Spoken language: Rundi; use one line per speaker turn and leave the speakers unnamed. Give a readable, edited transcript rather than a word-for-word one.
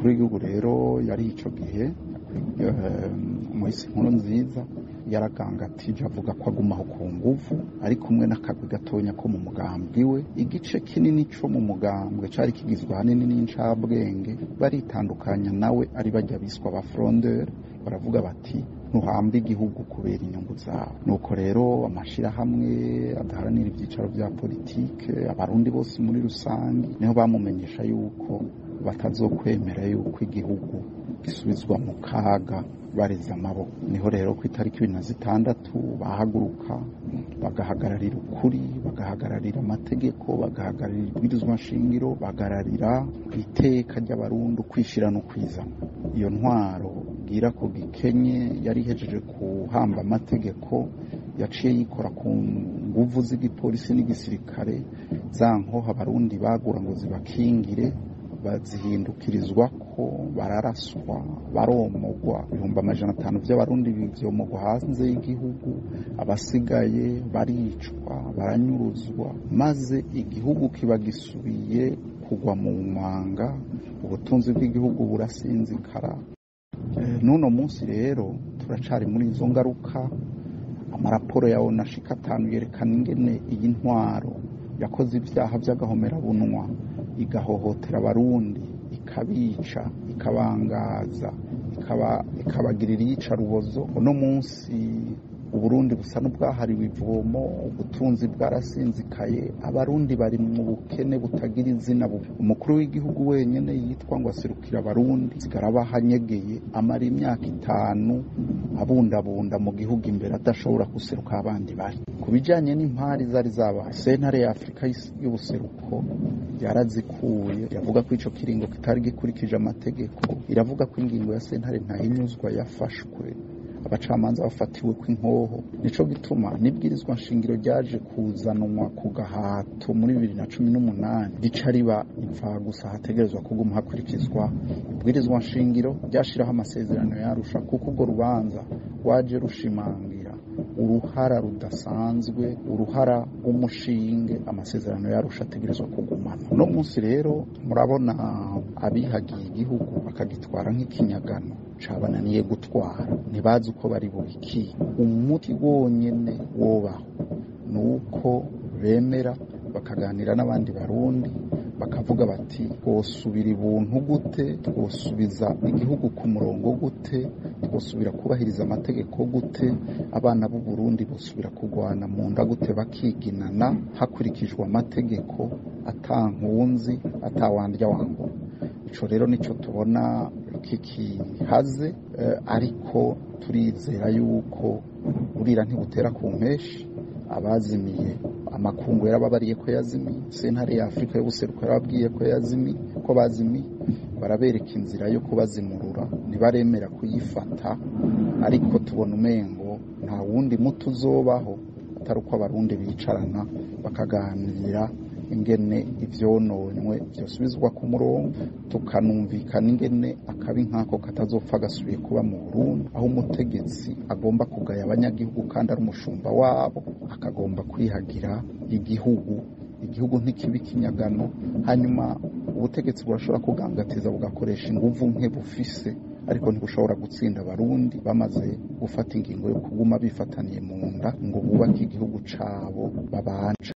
Umukuru w'igihugu rero yari ico gihe Umuhisi Nkurunziza yaragangatije avuga ko agumaho ku nguvu ari kumwe n'akagwi gatonya ko mu mugambwe we. Igice kinini co mu mugambwe cari kigizwe ahanini n'incabwenge baritandukanya nawe, ari bajya biswa ba frondeur, baravuga bati ntuhamba igihugu kubera inyungu zawe. Nuko rero amashirahamwe adaharanira ivyicaro vya politike, abarundi bose muri rusange, niho bamumenyesha yuko batazokwemera yuko igihugu gisubizwa mu kaga bareze amaboko. Niho rero ku itariki 26 bahaguruka bagahagararira ukuri, bagahagararira amategeko, bagahagararira ibwirizwa nshingiro, bahagararira iteka ry'abarundi, ukwishira no kwizana. Iyo ntwaro bwira ko gikenye yari ihejeje kuhamba amategeko, yaciye yikora ku nguvu z'igipolisi n'igisirikare, za nkoho abarundi bagura ngo zibakingire bazihindukirizwa ko bararaswa, baromogwa. 500,000 by'abarundi bivyomogwa hanze y'igihugu, abasigaye baricwa, baranyuruzwa, maze igihugu kiba gisubiye kugwa mu manga, ubutunzi bw'igihugu burasinzikara. N'uno munsi rero turacari muri izo ngaruka. Amaraporo ya ONU ashika 5 yerekana ingene iyi ntwaro yakoze ibyaha by'agahomerabunwa, igahohotera abarundi, ikabica, ikabangaza, ikabagirira iyicarubozo. Uno munsi uburundi busa n'ubwahariwe ivomo, ubutunzi bwarasinzikaye, abarundi bari mu bukene butagira izina. Umukuru w'igihugu wenyene yitwa ngo aserukira abarundi sigara abahanyegeye, amara imyaka 5 abundabunda mu gihugu imbere adashobora guseruka abandi bari. Ku bijanye n'impari zari zabaye, sentare ya Afurika y'ubuseruko yarazikuye, iravuga ko ico kiringo kitari gikurikije amategeko, iravuga ko ingingo ya sentare ntahinyuzwa yafashwe abacamanza bafatiwe kw'inkoho. Nico gituma n'ibwirizwa nshingiro ryaje kuzanwa ku gahato muri 2018 rica riba imfagusa, hategerezwa kuguma hakurikizwa ibwirizwa nshingiro ryashiraho amasezerano yarusha, kuko urwo rubanza rwaje rushimangira uruhara rudasanzwe, uruhara rw'umushinge amasezerano yarusha ategerezwa kugumana. Uno munsi rero murabona abihagiye igihugu bakagitwara nk'ikinyagano cabananiye gutwara, ntibazi uko bari bubikiye. Umuti wonyene wobaho ni uko bemera bakaganira n'abandi barundi, bakavuga bati twosubira ibuntu gute, twosubiza igihugu ku murongo gute, twosubira kubahiriza amategeko gute, abana b'u Burundi bosubira kugwana mu nda gute, bakiginana hakurikijwe amategeko, atankunzi atawandya wangura. Ico rero nico tubona kikihaze, ariko turizera yuko burira ntibutera ku mpeshi. Abazimiye amakungu yarababariye ko yazimiye, sentare ya Afurika y'ubuseruko yarababwiye ko yazimiye, ko bazimiye, barabereka inzira yo kubazimurura, ntibaremera kuyifata. Ariko tubona umengo nta wundi muti uzobaho atari uko abarundi bicarana bakaganira ingene ivyononywe vyosubizwa ku murongo, tukanumvikana ingene akabi nk'ako katazopfa gasubiye kuba mu Burundi, aho umutegetsi agomba kugaya abanyagihugu kandi ari umushumba wabo, akagomba kwihagira igihugu. Igihugu ntikiba ikinyagano. Hanyuma ubutegetsi burashobora kugangatiza bugakoresha inguvu nke bufise, ariko ntibushobora gutsinda abarundi bamaze gufata ingingo yo kuguma bifataniye mu nda ngo bubake igihugu cabo babanje.